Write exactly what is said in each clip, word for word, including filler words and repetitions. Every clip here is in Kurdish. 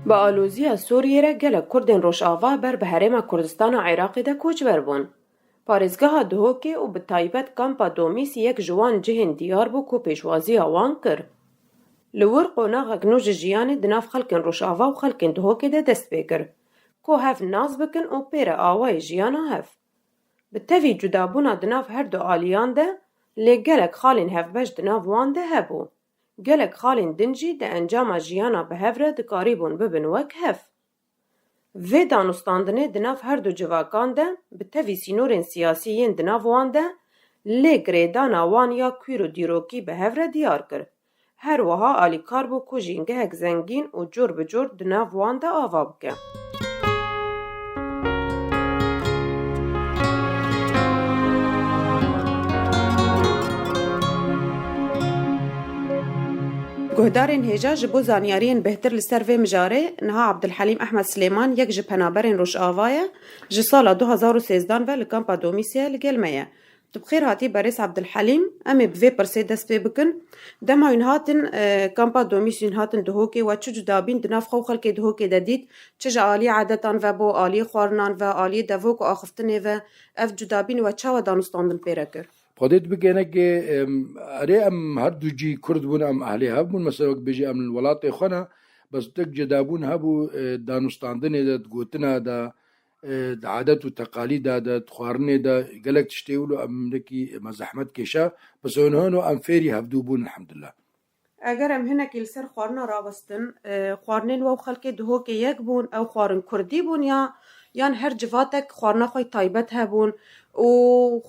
Bi aloziya Sûriyê re gelek Kurdên Rojava ber bi Herêma Kurdistana Iraqê de koçber bûn. Parêzgeha Duhokê û bi taybet Kampa Domîs yek ji wan cihên diyar bû ku pêşwaziya wan kir. Li wir qonaxek nû ji jiyanê di nav xelkên Rojava û xelkên Duhokê de dest pê kir, ku hev nas bikin û pê re awayê jiyana hev. Bi tevî cudabûna di nav her du aliyan de, lê gelek xalên hevbeş di nav wan de hebû. Gelek xalên din jî di encama jiyana bi hev re dikarîbûn bibin wek hev. Vê danûstandinê di nav her du civakan de, bi tevî sînorên siyasî yên di nav wan de, lê girêdana wan ya kwîr û dîrokî bi hev re diyar kir. Her wiha alîkar bû ku jîngehek zengîn û cûr bi cûr di nav wan de ava bike. Guhdarên hêja, ji bo zanyariyên bêhtir li ser vê mijarê, niha Abdulhelîm Ehmed Silêman, yek ji penaberên Rojava ye, ji sala du hezar û sêzdan ve li kampa Domîsê li gel me ye. Tu bi xêr hatî berêz Abdulhelîm, em ê bi vê pirsê dest pê bikin. Dema hûn hatin, e, kampa Domîs, hûn hatin Duhokê, we çi cudabîn di nav xwe û xelkê Duhokê de dît, çi ji alî edetan ve bo alî xwarinan ve, alî devok û axiftinê ve, ev cudabîn we çawa danûstandin pê re kir? Xwedê tu bike nekê, em, erê em her du cî Kurd bûn, em ehlê hev bûn, mesela wek bêjî em li welatê xwe ne, bes tek cedabûn hebû, e, danûstandinê de, di gotina de, e, di adet û teqalîda de, di xwarinê de, gelek tiştê wilo em nekî me zehmet kêşa, bes hûn hûn û em fêrî hevdû bûn, elhamdulillah. Eger em hinekî li ser xwarina rawestin, e, xwarinên we û xelkê Duhokê yek bûn, ew xwarin kurdî bûn ya, yan her civatek xwarina xwe taybet hebûn û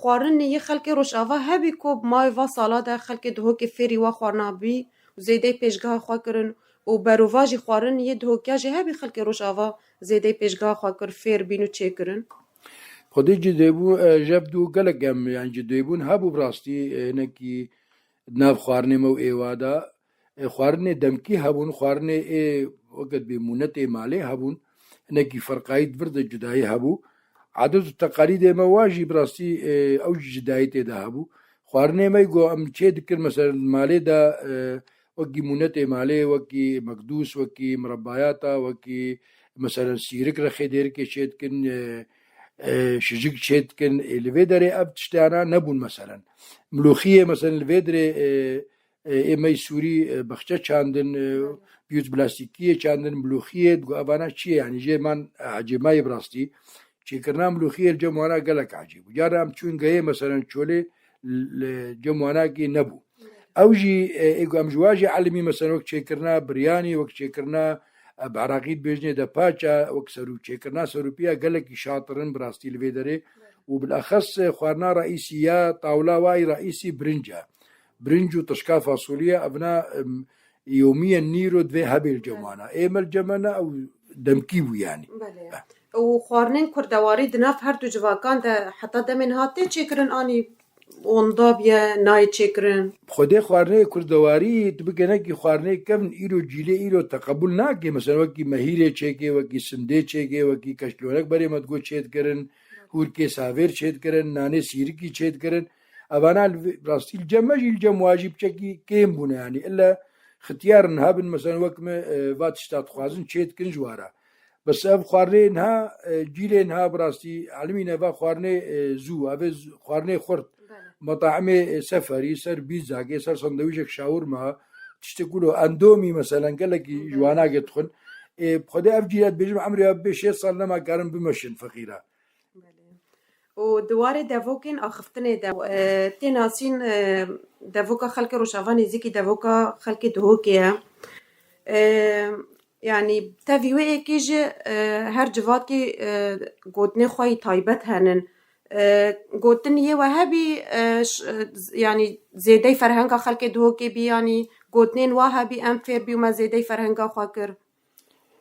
xwarinê yê xelkê Rojava hebî ku bi mavê va sala de xelkê Duhokê fêrî wa xwarina bî û zêdeyî pêşgeha xwe kirin û berovajî xwarinê yê Duhokiya jî hebî xelkê Rojava zêdeyî pêşgeha xwe kir, fêr bîn û çêkirin? Xwedê cidê bû, e, ji ev du gelek em, yani cidê bûn hebû bi rastî, e, hinekî di nav xwarinê me û êwa de, e, xwarinê demkî hebûn, xwarinê ê weke dibê mûnetê malê hebûn, hinekî ferqayî di vir de cudayî hebû. Adet û teqalîdê me wa jî bi rastî, e, ew jî cudayî tê de hebû. Xwarinê me ku em çê dikir, mesela di malê de, e, wekî mûnetê malê, wekî mekdûs, wekî mirebayata, wekî, mesela sîrik rexê dêrikê çê dikin, e, e, şicik çê dikin. E, li vê derê ev tiştana nebûn, mesela. Milûxiyê, mesela li vê derê, e, e, ê me yî Sûrî, e, bexçe çandin, e, piyût plastîkiyê çandin, milûxiyê, digo evana çi ye? Yani jê man, e, ecêmayê bi rastî. Çêkirina milûxiyê li cem wana gelek ecêb bû. Cara em çûn gehê, mesela Çolê, li cem wana kî nebû. Ew jî, e, ê ku em ji wa jî elimî, mesela wek çêkirina biryanî, wek çêkirina, e, bi Iraqî dibêjinê de paça, wek serû-, çêkirina serûpiya gelekî şatir in bi rastî li vê derê. Û bilexes, e, xwarina reîsî ya tawla wayî reîsî birinc e. Birinc û tişka fasulye, evna, em, yomiyên nîro divê hebê li cem wana. Ê me li cem me ne, ew demkî bû yani. Belê. Û xwarinên kurdewarî di nav her du civakan de heta demên niha tê çêkirin anî onda bûye, nayê çêkirin? Xwedê xwarinê kurdewarî, tu bike nekî xwarinê kevn îro cîlê îro teqebûl nake. Mesela wekî mehîrê çêkê, wekî sindê çêkê, wekî keşlonek berê me digot çê dikirin, hûrkê savêr çê dikirin, nanê sîrikî çê dikirin. Evana li vê, rastî li cem me jî, li cem wa jî piçekî kêm bûne, yanî illa xitiyar niha bin, mesela wek me, e, va tişta dixwazin çê dikin ji wara. Bes ev xwarinê niha, e, cîlê niha bi rastî elimîne va xwarinê, e, zû, ev ê z-, xwarinê xurt. Belê. Metaimê, e, seferî, ser bîzagê, ser sandwîçek şawirma, tiştek wilo endomî, mesela gelekî ji wana ge dixwin. E, bi Xwedê ev cîl ez dibêjim, emrê ya bê şêst sal nema karin bimeşin feqîra. Belê. Û di warê devokên axiftinê de, e, tê nasîn, e, devoka xelkê Rojava nêzîkî devoka xelkê Duhokê ye. E, yanî tevî wê êkê jî, e, her civakê, e, gotinê xwe yî taybet henin. E, gotin yê we hebî, e, ş-, e, z-, yanî zêdey ferhenga xelkê Duhokê bî, yanî gotinên wa hebî em fêr bî û me zêdey ferhenga xwe kir.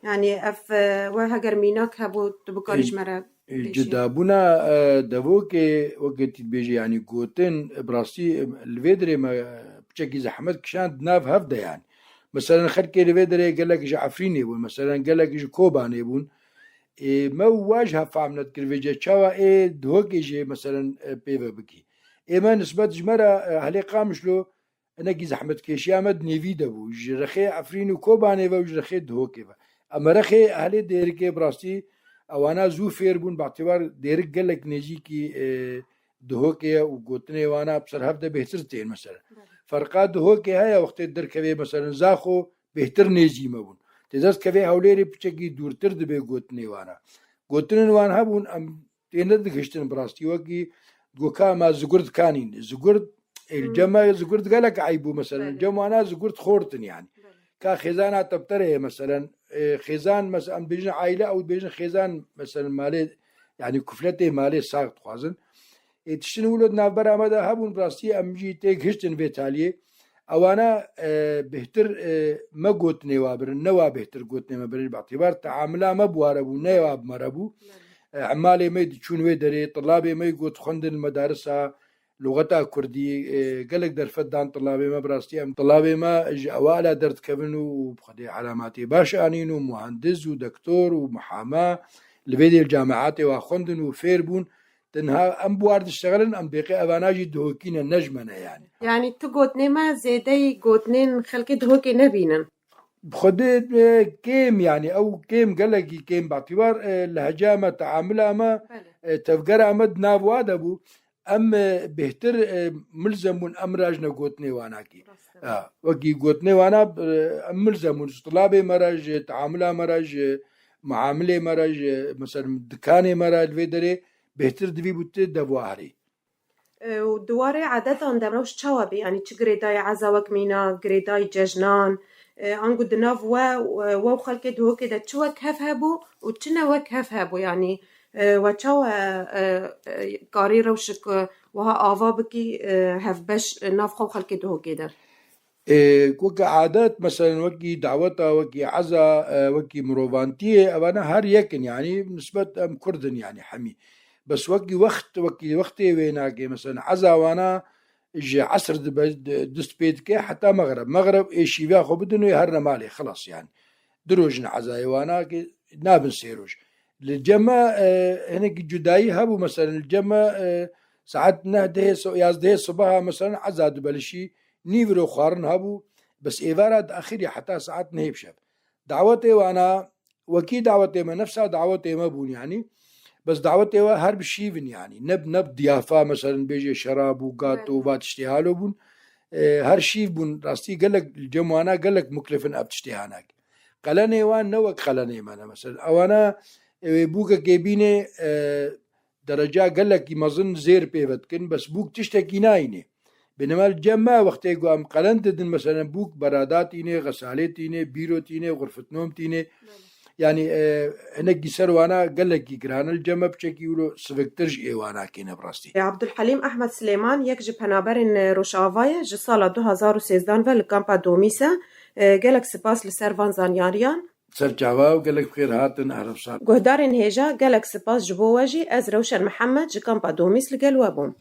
Yanî ev, e, we heger mînak hebû, tu bikarî ji me re bêjî. Cudabûna, e, devokê, weke tî dibêjî, yanî gotin, bi rastî, e, li vê dirê me, e, piçekî zehmet kişand di nav hev de yanî. Meselen xelkê li vê dirê gelek ji Efrînê bûn, meselen gelek ji Kobanê bûn. Ê, me û wa ji hev fehm nedikir vêce. Çawa ê Duhokê jê, meselen, e, pê ve bikî? Ê me nisbet ji me re, e, ehlê Qamişlo, hinekî zehmetkêşiya me di nêvî de bû. Ji rexê Efrîn û Kobanê ve û ji rexê Duhokê ve. Em merexê ehlê Dêrikê bi rastî ewana zû fêr bûn, batibar Dêrik gelek nêzîkî, e, Dihokê ye û gotinê wana bi ser hev de bêhtir tên mesela. Ferqa Dihokê heye wextê derkevê mesela Zaxo bêhtir nêzî me bûn. Tê dest kevê Hewlêrê piçekî dûrtir dibe gotinê wana. Gotinên wan hebûn, em tê nedigihiştin bi rastî wekî goka ma zigurd kanîn. Zigurd, ê, li cem me zigurd gelek eyb bû mesela. Cem wana zigurd xortin yani. Ka xêzana tebterê ye meselen, e, xêzan mes-, em dibêjin aile, ew dibêjin xêzan meselen malê, yani kufletê malê sax dixwazin. Ê, tiştin wilo di navbera me de hebûn, bi rastî em jî tê gihiştin vê taliyê. Ewana, e, bêhtir, e, me gotinê wa birin, ne wa bêhtir gotinê me birin, bi îtibar teamila me bi ware bû, ne wa bi me re bû. E, emalê me diçûn wê derê, tilabê me got xwendin medarisa, Luxeta kurdî, e, gelek derfet dan tilabê me, bi rastî em tilabê me ji ewaila derdikevin û, û bi xwedê elametê baş anîn û muhendis û doktor û muhama li vê dê li cameatê wa xwendin û fêr bûn. Tenha em bi war diştexilin, em bêqê evana jî dihokî ne, ne ji me ne yani. Yani tu gotinê me zêdeyî gotinên xelkê dihokê nebînin. Bi xwedê, e, kêm yani, ew kêm gelekî kêm batibar, e, lehca me, teamila me, Belê. e, tevgera me di nav wa de bû. Em, e, bêhtir, e, milzem bûn em re ji ne gotinê wana kî. Rast e. Ha, wekî gotinê wana, e, em milzem bûn. Ji tilabê me re, ji teamila me re, ji muamilê me re, ji, mesela, dikanê me re li vê derê bêhtir divî bû tu dev wa herî. E, û di warê ededan de rewş çawa bî? Yanî çi girêdayî eza wek mîna, girêdayî cejnan, e, ango di nav we, e, we û xelkê Dihokê de çi wek hev hebû û çi ne wek hev hebû? Yanî, e, we çawa, e, e, karî rewşik, e, wiha ava bikî, e, hevbeş, e, nav xwe û xelkê Dihokê de? Ê, weke adet, meselen, wekî daweta, wekî eza, e, wekî mirovantiyê, evana her yek in, yanî nisbet em kurd in, yanî hemî. Bes wekî wext, wekî wextê wê nake, meselen, eza wana ji esr dibe, di-, dest pê dike heta mexreb. Mexreb ê şîveya xwe bidin û ê herine malê, xilas, yanî. Du roj in ezayê wana ke nabin sê roj. Li cem me, e, hinekî cudayî hebû, meselen, li cem me, e, saet neh dehê so-, yazdehê sibeha, meselen, eza dibelişî, nîvro xwarin hebû, bes êvara diaxirî heta saet nehê bi şev. Dawetê wana, wekî dawetê me, nefsa dawetê me bûn, yanî. Bes dawetê we her bi şîv in, yanî. Ne, ne bi diyafa, meselen, bêje şerab û gato û va tiştê halo bûn. E, her şîv bûn, rastî gelek, li cem wana gelek muklif in ev tiştê hanakî. Qelenê wan ne wek qelenê me ne, meselen. Ewana, e, bûkekê bînê, e, dereca gelekî mezin zêr pê ve dikin, bes bûk tiştekî nayînê. Bênema li cem me wextê ku em qelen didin, meselen, bûk berada tînê, xesalê tînê, bîro tînê, xurfitnom tînê. Belê. Yanî, e, hinekî ser wana gelekî giran e, li cem me piçekî wilo siviktir ji ê wana kêne bi rastî. Abdulhelîm Ehmed Silêman, yek ji penaberên Rojava ye, ji sala du hazar û sêzdan ve li kampa Domîs e. E, gelek spas li ser van zanyariyan. Ser çava û gelek bi xêr hatin, Ereb Sar. Guhdarên hêja, gelek spas ji bo we jî. Ez Rewşen Mihemed ji kampa Domîs li gel we bûm.